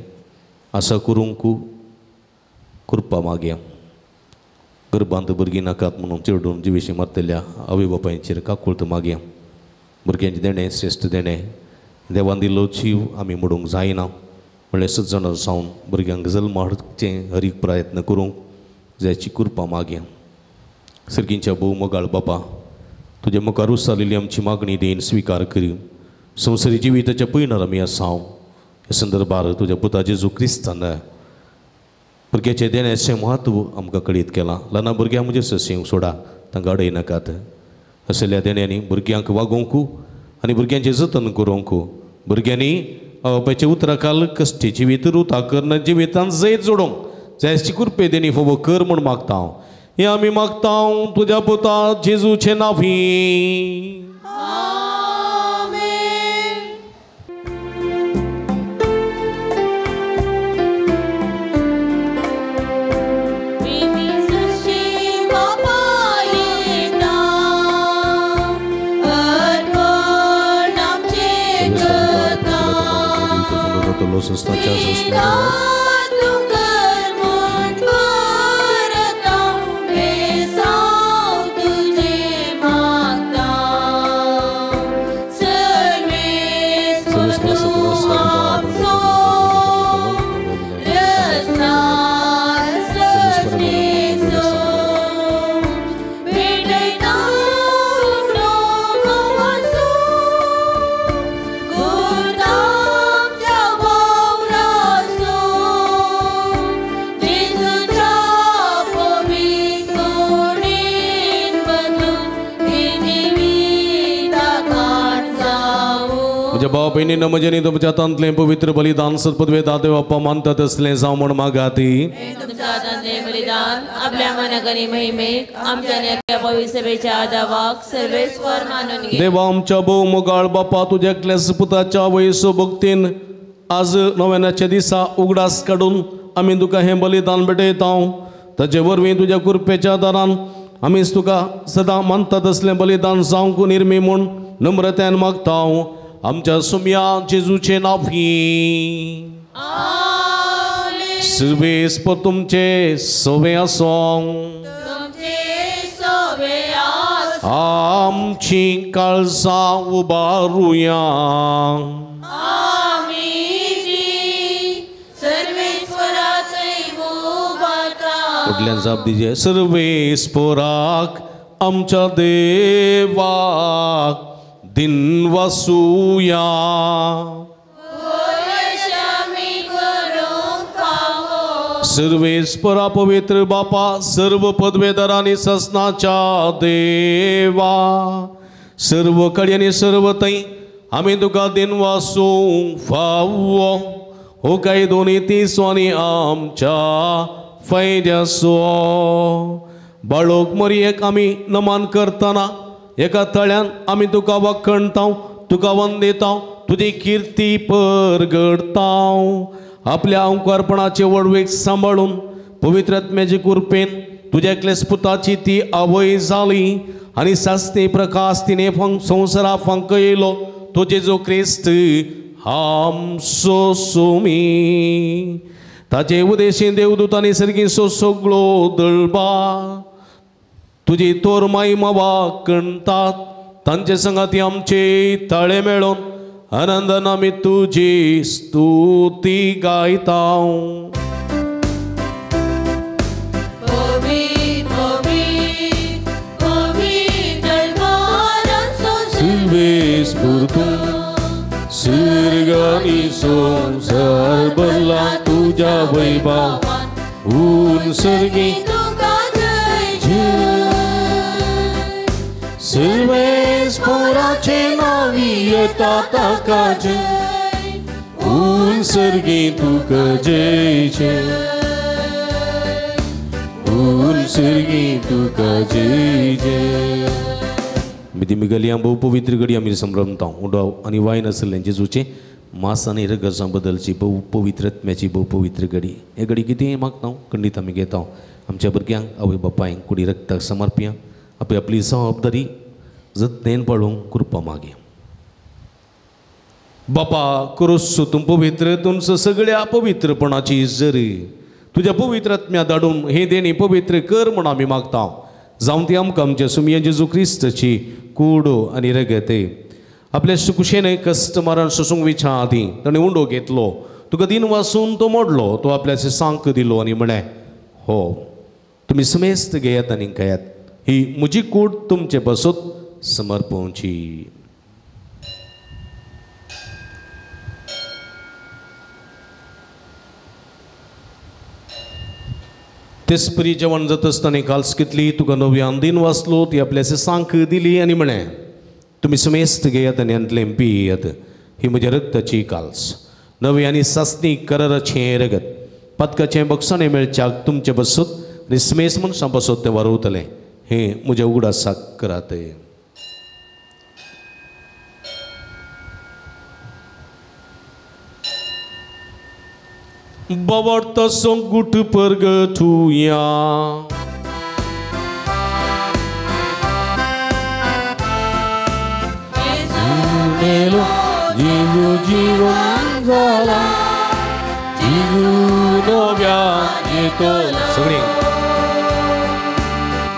आसा करूंक करपा मागया. गर्भांत भुरगीं नाकात म्हणून चिरडून जिविशी मारतल्या आवय बापायचेर काकुळत मागया. भुरग्यांचें देणें श्रेश्ठ देणें देवान दिल्लो जीव आमी मोडूंक जायना म्हणल्यार सज्जन जावन भुरग्यांक जल्म हाडचें हर एक प्रयत्न करूंक जायची कृपा मागया. सर्गींच्या भोव मोगाळ बापा तुज्या मुखार उसारलेली आमची मागणी देन स्विकार करी. संवसारी जिविताच्या पयणार आमी आसा ह्या संदर्भार तुज्या पुता जेजू क्रिस्तान भुरग्याचें देण्याचें म्हत्व आमकां कळीत केलां. ल्हान भुरग्यां म्हजेर ससेंक सोडा तांकां अडय नाकात. असल्या देण्यांनी भुरग्यांक वागोवंक आनी भुरग्यांचें जतन करूंक भुरग्यांनी बापायच्या उतराखाल कश्टी जिवीत रुता करून जिवितान जैत जोडूंक जायची कृपे देणी फावो कर म्हूण मागता हांव. हें आमी मागता तुज्या पुता जेजूचे नांवी. भाव भयणीन म्हजेनी तुमच्या हातांतलें पवित्र बलिदान सत्पदवे देव बाप्पा मानतात असलें जावं म्हूण मागाती. तुमच्या हातांतलें बलिदान आपल्या मनाकनी महिमेक आमच्या पवित्र आदावाक सर्वेस्वर मानून घे. देवा आमच्या भोव मोगाळ बापा तुज्या एकल्याच पुताच्या वयसो भक्तीन आज नव्यानाच्या दिसा उगडास काडून आमी तुका हें बलिदान भेटयता. ताचे वरवीं तुज्या कृपेच्या दारान आमीच तुका सदां मानतात असलें बलिदान जावंक निर्मी म्हूण नम्रतायेन मागता. आमच्या सुम्या जेजूचे नांवी. सर्वेस्पर तुमचे सवे आसूं. आमची काळजां उबारुया. फुडल्यान जाप दिजे. सर्वेस्पराक आमच्या देवाक दिनवासुया. सर्वेस्परा पवित्र बापा सर्व पदवेदारांनी ससनाच्या देवा सर्व कड्यांनी सर्व थंय आमी तुका दिनवासूंक फावो हो काय दोनी तिसवांनी आमच्या फायद्याचो. बाळोक मरयेक आमी नमन करतना एका तळ्यान आमी तुका वखणता तुका वंदिता तुजी किर्ती परगडता. आपल्या अंकुरपणाचे वडवेक सांबाळून पवित्र आत्म्याचे कृपेन तुज्या एकल्याच पुताची ती आवय जाली आनी सासणे प्रकाश तिणें संवसारा फांकयलो तो जेजू क्रिस्त आमचो सुमी. ताचे उदेशीं देवदूतांनी सर्गीचो सगळो दळबा तुजी तोर माई मावा कणतात तांचे संगाती आमचे ताळे मेळोन आनंदान आमी तुजी स्तुती गायता. सर्गानी संवसार भरला तुज्या वैभवान ऊन सर्गी सर्वेस्पराचे नांवी येता ताका जय ऊन सर्गी तुका जय जय ऊन सर्गी तुका जय जय. मिती मिगली भोव पवित्र घडी आमी संभ्रमता उडो आनी वायन आसलें जेजूचें मास आनी रगजां बदलची भोव पवित्र आत्म्याची भोव पवित्र घडी. हे घडी कितें मागता खंडीत आमी घेता आमच्या भुरग्यांक आवय बापायंक कुडी रक्ताक समर्पया आपली आपली जबाबदारी जतनेन पाळूंक कृपा मागया. बापा क्रूस तूं पवित्र तुमचो सगळ्या पवित्रपणाची जरी तुज्या पवित्र आत्म्या धाडून हे देणी पवित्र कर म्हूण आमी मागता. जावं ती आमकां आमच्या सुमया जेजू क्रिस्ताची कूड आनी रगत आपल्या सुकुशेन कश्ट मरण सोसूंक विचार आदीं ताणें उंडो घेतलो तुका दिन वासून तो मोडलो तो आपल्याचे सांक दिलो आनी म्हळें हो तुमी समेस्त घेयात आनी खायात ही म्हजी कूड तुमचे पासत समर्पवची. तेचपरी जेवण जाता आसतना काल्स घेतली तुका नव्यान दिन वाचलो ती आपल्याचे सांक दिली आनी म्हळें तुमी समेस्त घेयात आनी हातलें पियात ही म्हज्या रक्ताची काल्स नवी आनी सासणी कराराचें रगत पातकाचें बक्षाणें मेळच्याक तुमचे पासत आनी समेस्त मनशां पासत तें वारवतलें हें म्हज्या उगडासाक करात. बावडतो गुट परगटुया जेजू जीवन जाला जेजू नव्या येतो सगळीं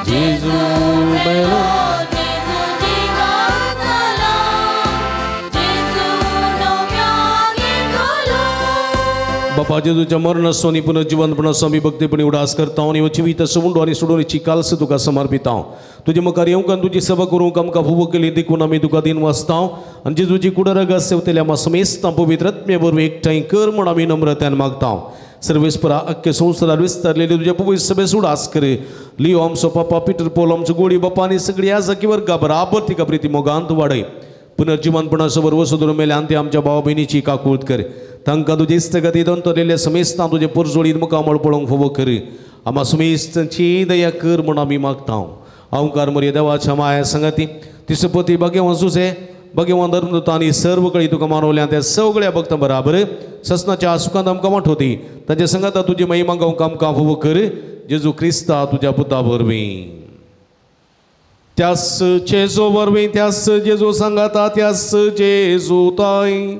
जेजू मेलो बापा जेजूच्या मरणाचो आनी पुनर्जिवंतपणाचो आमी भक्तीपणी उडास करता आनी जिवीत उंडो आनी सोडोवणेची काल्स तुका समर्पिता. तुजे मुखार येवंक आनी तुजी सेवा करूंक आमकां फावो केली देखून आमी तुका दिन वाचता आनी जेजूची कुडरगास सेवतल्या आमकां समेस्तां पवित्र आत्मे वरवीं एकठांय कर म्हूण आमी नम्रतायेन मागता. सर्वेस्परा अख्खे संवसारार विस्तारलेली तुज्या पवित्र सभेस उडास कर. लियो आमचो पापा पिटर पोल आमचो गोडी बापा आनी सगळी आजाकी वर्गा बराबर तिका प्रिती मोगांत वाडय. पुनर्जिवंतपणाचो बरोबर धरून मेल्यान ते आमच्या भाव भयणीची काकूळत कर. तांकां तुजे इश्टगती दंतरलेल्या समेस्तां तुजे पोरजोडीन मुखामळ पळोवंक फावो कर. आमा समेस्तांची दया कर म्हूण आमी मागता. अहंकार मरे देवाच्या माया संगती तिसपती भाग्यवान सुसे भाग्यवान धर्मदूत आनी सर्व कळी तुका मानवल्या त्या सगळ्या भक्तां बराबर ससनाच्या सुखांत आमकां वांटोती तांच्या संगाता तुजी महिमा गावंक आमकां फावो कर. जेजू क्रिस्ता तुज्या पुता वरवीं त्यास जेजू वरवीं त्यास जेजू सांगाता त्यास जेजू ताई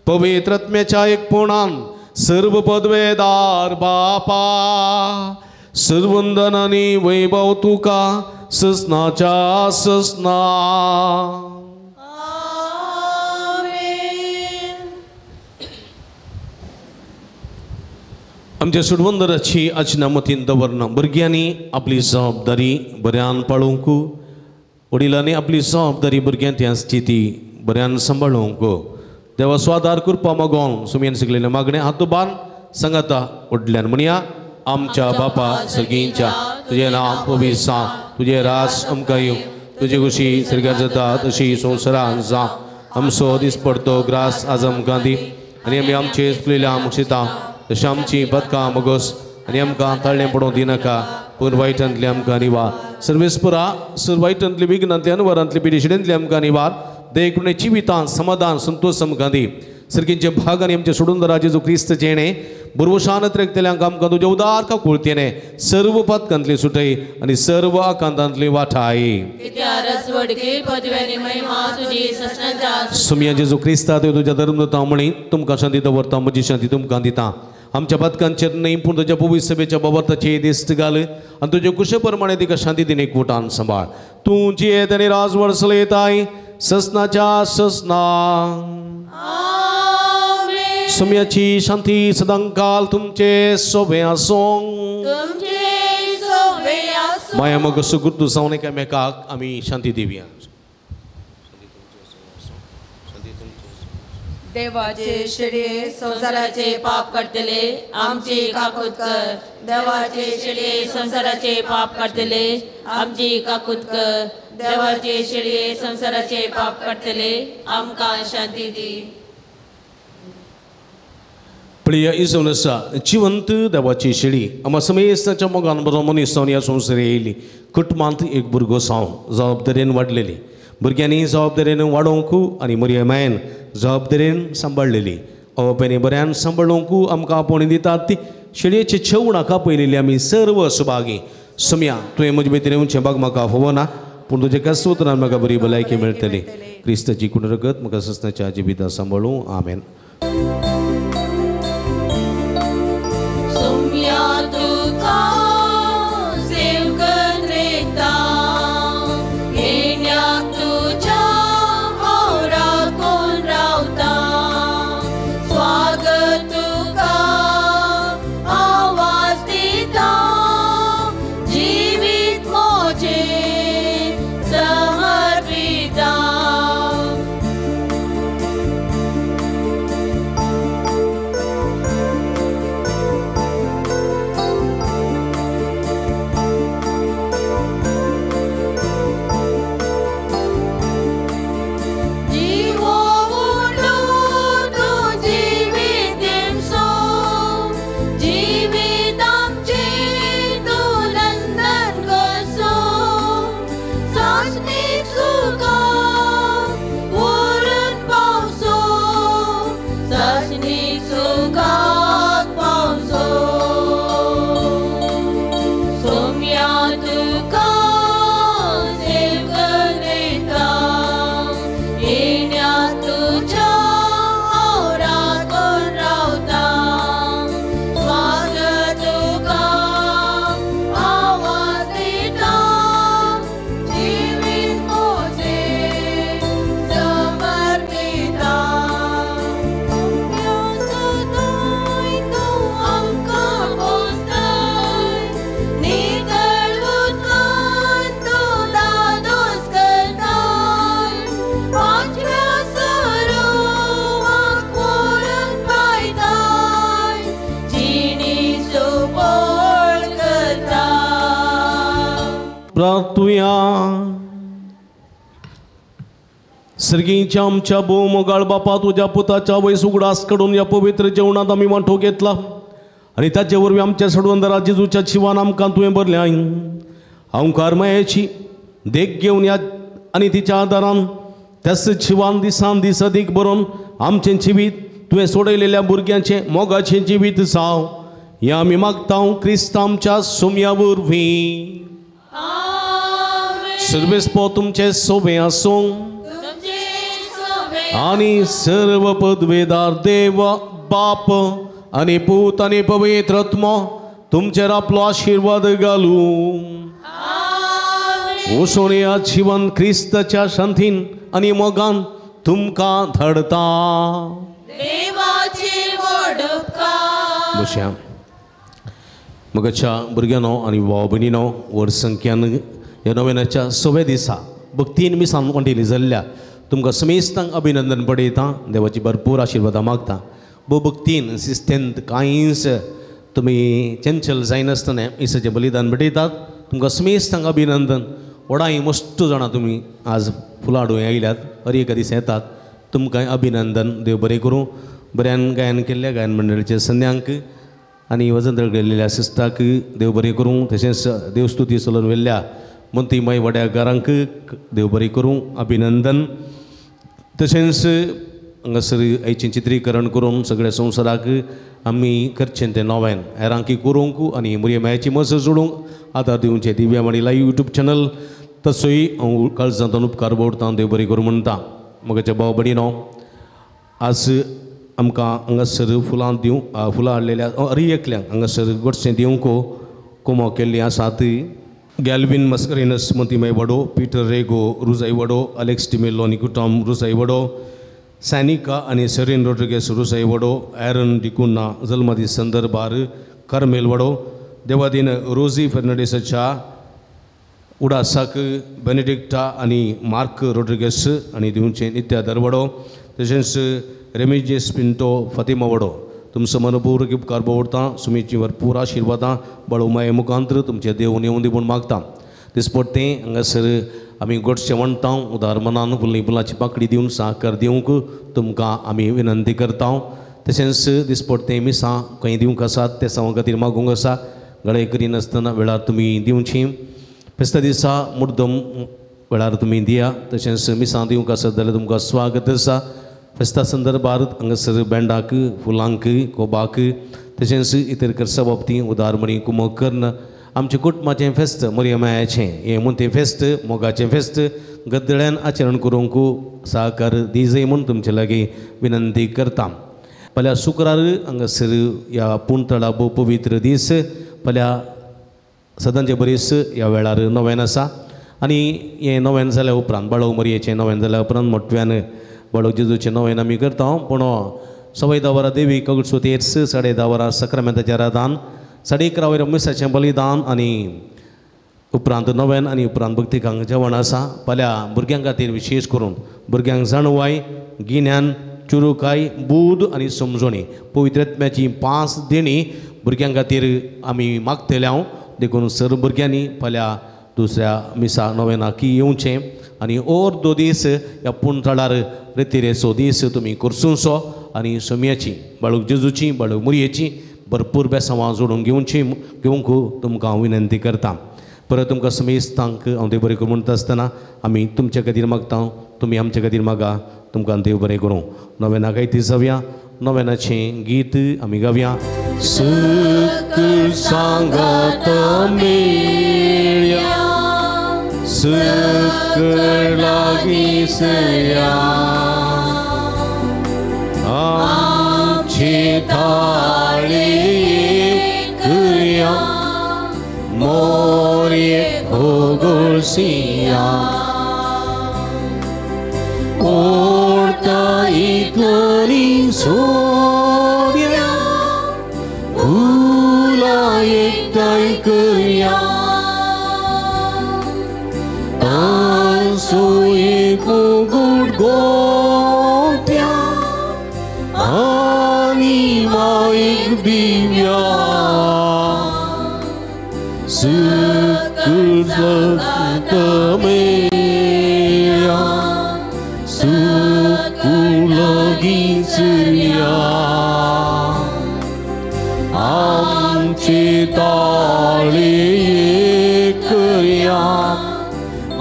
पवित्र आत्म्याच्या एकपणान सर्व पदवेदार बापा सर्वंदन आनी वैभव तुका ससनाच्या ससना. आमच्या सुडवंदराची आजना मतीन दवरना भुरग्यांनी आपली जबाबदारी बऱ्यान पाळोवंक वडिलांनी आपली जबाबदारी भुरग्यांत आसची ती बऱ्यान सांबाळूंक देवा स्वादार कृपा मागोन सुमयेन शिकलेलें मागणें हात बान सांगाता व्हडल्यान म्हणया. आमच्या बापा सर्गींच्या तुजें नांव पवित्र जावं तुजें राज आमकां येवं तुजी खुशी सर्गार जाता तशी संवसारान जावं. आमचो दीस पडतो ग्रास आज आमकां दी आनी आमी आमचे चुकलेल्या मुक्षिता तशें आमची बदकां मगोस आनी आमकां ताळणें पडोवंक दिनाका पूण वायटांतली आमकां निवार. सर्वेस्परा सर वायटांतली विघ्नांतली अनवरांतली पिडेशिडेंतली आमकां निवार देखून जिवितान समाधान संतोष आमकां दी. सर्गींचे भाग आनी आमचे सोडून जेजू क्रिस्त जेणे बुरवशान त्रेकतेल्यांक आमकां तुज्या उदार काकुळतेने सर्व पातकांतली सुटय आनी सर्व आकांतांतली वाठाय. सुमया जेजू क्रिस्ता देव तुज्या धर्मदूता म्हणी तुमकां शांती दवरता, म्हजी शांती तुमकां दिता. आमच्या पातकांचेर न्हय पूण तुज्या पवित्र सभेच्या बाबताचे दिस्त घाल आनी तुजे कुशे प्रमाणे तिका शांती दिन एकवटान सांबाळ. तूं जियेत आनी राजवड चलयताय ससनाच्या ससना. सुम्याची शांती सदांकाल तुमचे सोबे आसूं. माया मग सुगुर्तू जावन एकामेकाक आमी शांती दिवया. देवाचे शेडये संवसाराचे पाप काडटले आमची काकूत कर. देवाचे शेडये संवसाराचे पाप काडटले आमची काकूत कर. देवाचे शेडये संवसाराचे पाप काडटले आमकां शांती दी. प्रिय इजोनसा जिवंत देवाची शेळी आमा समेस्ताच्या मोगान बरो मनीस जावन ह्या संवसार येयली. कुटुंबांत एक भुरगो जावन जबाबदारेन वाडलेली, भुरग्यांनी जबाबदारेन वाडोवंक आनी मरिया मायन जबाबदारेन सांबाळलेली. आवय बऱ्यान सांबाळूंक आमकां आपोवणी दितात ती शेळयेचे छेवणां कापयलेली आमी सर्व सुभागी. सुमया तुवें म्हजे भितर येवचें बाग म्हाका फावना पूण तुजें कस उतरान म्हाका बरी भलायकी मेळटली. क्रिस्ताची कुण रगत म्हाका ससनाच्या जिविता सांबाळूं. आमेन. प्रार्थुया. सर्गीच्या आमच्या भोव मोगाळ बापा, तुज्या पुताच्या वयस उगडास कडून ह्या पवित्र जेवणांत आमी वांटो घेतला आनी ताचे वरवीं आमच्या सडवंदरा जेजूच्या शिवान आमकां तुवें भरलें. हांवकार मायेची देख घेवन ह्या आनी तिच्या आदारान त्याच शिवान दिसान दीस अदीक बरोवन आमचें जिवीत तुवें सोडयलेल्या भुरग्यांचें मोगाचें जिवीत जावं हें आमी मागता क्रिस्त आमच्या सोम्या वरवीं. सर्वेस्पो तुमचे सोबे आसूं आनी सर्व पदवेदार देव बाप आनी पूत आनी पवित्र आत्मो तुमचेर आपलो आशिर्वाद घालूं. वचून ह्या जिवन क्रिस्ताच्या शांतीन आनी मोगान तुमकां धाडता. बशया मगाच्या भुरग्यांनो आनी भाव भयणीनो, व्हड संख्यान ह्या नोवेनाच्या सव्या दिसा भक्तीन मिसान वांटेली जाल्ल्या तुमकां समेस्तांक अभिनंदन पडयता. देवाची भरपूर आशिर्वादां मागता. भोव भक्तीन शिस्तेंत कांयच तुमी चंचल जायनासतना इसाचें बलिदान भेटयतात. तुमकां समेस्तांक अभिनंदन. व्हडांय मस्त जाणां तुमी आज फुलां हाडून आयल्यात, हर एका दीस येतात. तुमकांय अभिनंदन. देव बरें करूं. बऱ्यान गायन केल्ल्या गायन मंडळीच्या सन्यांक आनी वजन गेल्लेल्या सिस्टाक देव बरें करूं. तशेंच देवस्तुती चलोवन व्हेल्ल्या मोंतीमाय वड्याकारांक देव बरें करूं, अभिनंदन. तशेंच हांगासर आयचें चित्रीकरण करून सगळ्या संवसाराक आमी करचें तें नव्यान हेरांकी करूंक आनी मोरये मायाची मजत जोडूंक आदार दिवचें दिव्यावाणी लायव्ह यूट्यूब चॅनल तसोय हांव काळजांतून उपकार बोडतां देव बरी करूं म्हणटा. म्हज्या भाव भयणीनो आज आमकां हांगासर फुलां दिवं फुलां हाडलेल्या अरी एकल्यांक हांगासर गोडशें दिवंक कुमो केल्लीं आसात. गॅल्विन मस्करेनस मोतीमाय वडो, पीटर रेगो रुजाय वडो, अलेक्स डिमेलो निकुटॉम रुजाय वडो, सॅनिका आनी सेरीन रोड्रिगेस रुजाय वडो, एरन डिकुन्ना जल्मदीस संदर्भार कर्मेल वडो, देवादीन रोजी फेर्नांडीसाच्या उडासाक बेनेडिक्टा आनी मार्क रोड्रिगेस आनी दिवचें नित्यादर वडो, तशेंच रेमिजेस पिंटो फातिमा वडो. तुमचो मनपूर्वक उपकार बोवडता सुमीची भरपूर आशिर्वादां बळो माये मुखांत्र तुमचें देव येवन दी म्हूण मागता. दिसपट्टें हांगासर आमी गोडशें म्हणटा उदार मनान फुलनी फुलाची पाकडी दिवन साकर दिवंक तुमकां आमी विनंती करता. तशेंच दिसपट्टें मिसां खंय दिवंक आसात ते सावा खातीर मागूंक आसा गळे करिनासतना वेळार तुमी दिवची. फेस्ता दिसा मुद्दम वेळार तुमी दिया. तशेंच मिसां दिवंक आसत जाल्यार तुमकां स्वागत आसा. फेस्ता संदर्भार हांगासर बँडाक फुलांक कोबाक तशेंच इतर खर्चा बाबतींत उदारमणी कुमक कर्ण आमचें कुटुंबाचें फेस्त मोरये मायाचें हें मोतें फेस्त मोगाचें फेस्त गद्दळ्यान आचरण करूंक सहकार दिजय म्हूण तुमचे लागीं विनंती करता. फाल्यां शुक्रार हांगासर ह्या पुणतळा भोव पवित्र दीस फाल्यां सदांचे बरीस ह्या वेळार नव्यान आसा आनी हें नव्यान जाल्या उपरांत बाळो मोरयेचें नव्यान जाल्या उपरांत मोटव्यान बाळो जेजूचें नव्यान आमी करता. पूण 10:15 वरां देवी कगळसो तेर्स, 10:30 वरां सक्रामेंताचें राधान, 11:30 वयर मिसाचें बलिदान आनी उपरांत नव्यान आनी उपरांत भक्तिकांक जेवण आसा. फाल्यां भुरग्यां खातीर विशेश करून भुरग्यांक जाणवाय, गिन्यान, चुरुकाय, बूद आनी समजणी पवित्र आत्म्याची 5 देणी भुरग्यां खातीर आमी मागतले हांव. देखून सर्व भुरग्यांनी फाल्यां दुसऱ्या मिसा नव्यानाकी येवचें आनी अर्दो दीस ह्या पुणतळार रेतिरेचो दीस तुमी करसुनचो आनी सोम्याची बाळूक जेजूची बाळूक मुरयेची भरपूर बेसांवां जोडून घेवची घेवंक तुमकां हांव विनंती करता. परत तुमकां समेस्तांक हांव देव बरें करूं म्हणटा आसतना आमी तुमच्या खातीर मागता, तुमी आमच्या खातीर मागा, तुमकां देव बरें करूं. नव्यानाक ती जावया, नव्यानाचें गीत आमी गावया. सुख सांगात मेळया, सुख लागीसया, आमचे थाळे करया, मोरये होगोळसिया, ओडता इतली सोऱ्या, फुलां एकठांय करया, तांचो एक मुगूट गोठ्या आनी मायक दिव्या, सुख मेळया, सुख लागीसया, आमचे ताळे करया,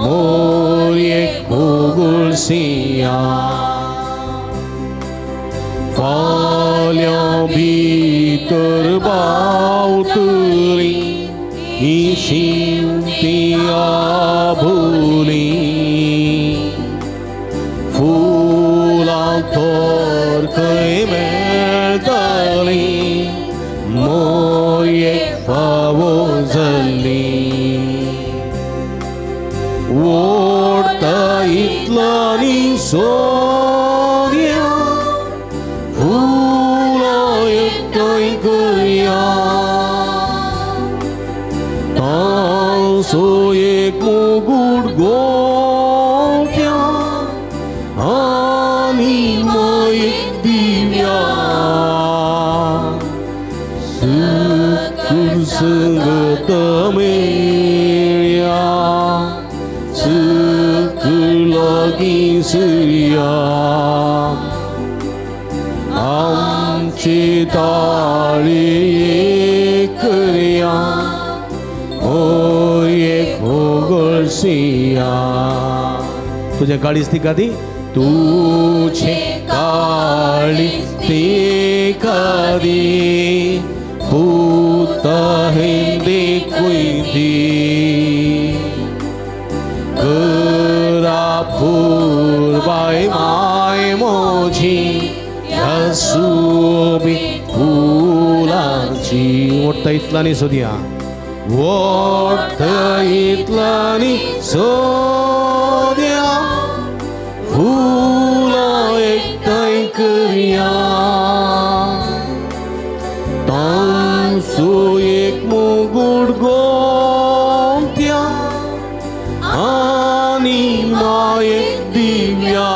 मोरये होगुळसिया, फाल्यां भितर बावतली ही शिंती आबोली, फुलां थोर खंय मेळटली, मोरये फावो जाल्ली, ओडता इतलानी सोऱ्या, फुलां एकठांय करया, तांचो एक मुगूट गोठ्या आनी मायक दिव्या, सुख संगत मेळया, सुख लागीसया, आमचे ताळे करया, मोरये होगळसिया. तुझ्या काळीज तिका दी, तुझे काळी ती पूत हिंदी कुंती पूर्वाय my मोजी हसूबी फुलांची ओडटा इतलांनी सोदया ओडटा इतलांनी सोदया फुलां एकठांय करया तांचो एक मुगूट गोंत्या आनी मायेक दिव्या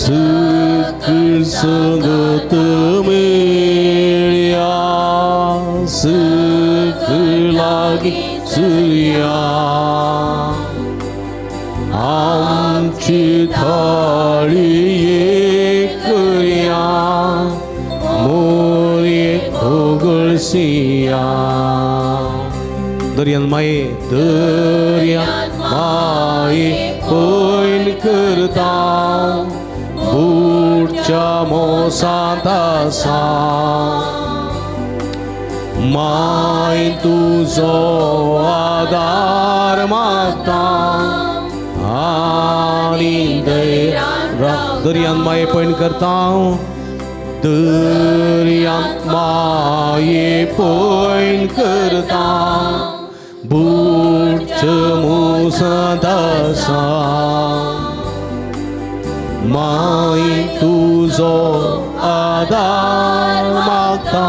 सकल संगत मेळया सकल लागीं सुया आमची थाळी एक करया मोरयेक होगळसिया दर्यान माये पयन करता बुडच्या मोसांत आसा माय तुजो आदार मागता आनी दर्यान माये पयन करता दर्यान माये पयन करता बुडच्या मोसांत आसा माय तुजो आदार मागता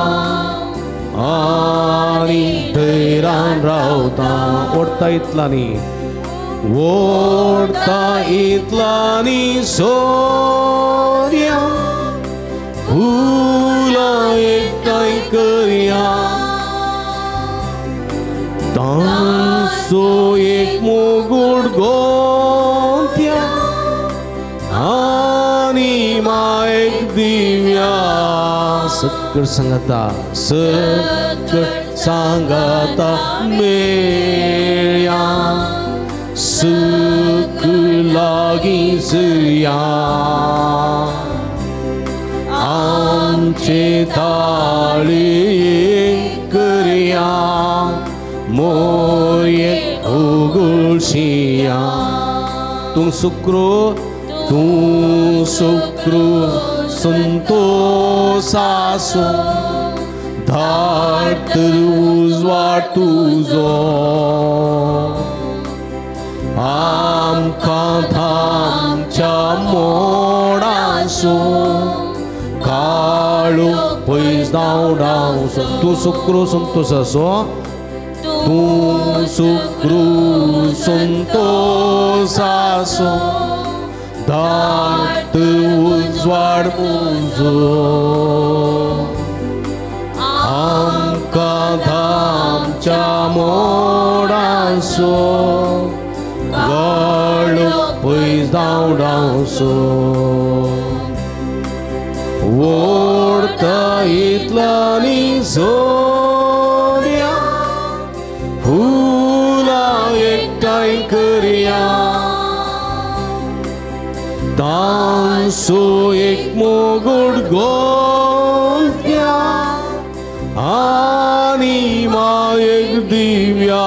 आनी धैर्यान रावता ओडटा इतलांनी ओडटा इतलांनी सोदया फुलां एकठांय करया तांचो एक मुगूट गोंत्या आनी मायक दिव्या सकळ सांगाता सकळ सांगाता मेळया सुख लागीं सुया आमचे थाळी करया मोरयेक उगुळशिया तूं सुक्रू संतोषासो धाड उजवाड तुजो आमकां थामच्या मोडासो काळो पयस धांवडावसो तूं सुक्रू संतोषासो तूं सुक्रू संतोषासो धाड उजवाड तुजो आमकां धामच्या मोडासो काळो पयस धांवडावसो ओडटा इतलांनी सोदया फुलां एकठांय करया तांचो एक मुगूट गोंत्या आनी मायेक दिव्या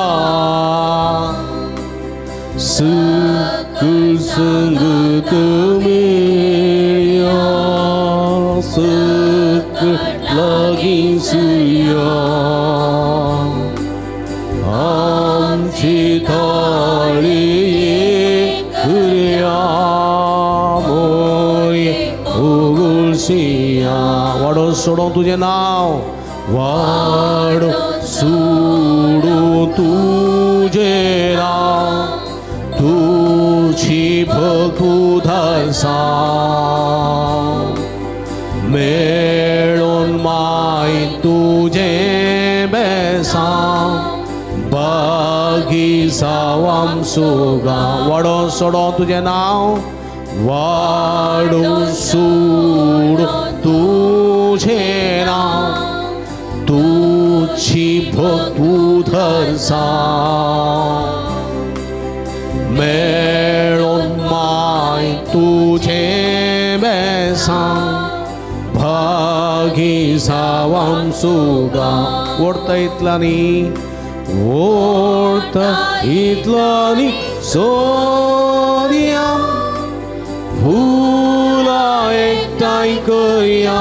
सकल संगत मेळया सकल लागीं सुया आमची थाळी करया मोरयेक उगुळशिया वाडो सोडूं तुजें नांव वाडो सोडूं तुजें नांव तुजी भक्त आसा मेळून माय तुजें बेसांव बागी सावाम सुगा वाडो सोडो तुजें नांव वाडो सोडो तुजें नांव तुजी भक्त आसा मेळून माय तुजें तुझें बेसांव भागी जावां सुगा ओडता इतल्यानी ओडता इतल्यानी सोदया फुलां एकठांय करया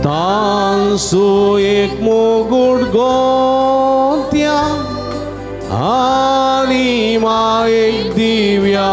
तांसो एक मोगूट गोत्या आनी मायक दिव्या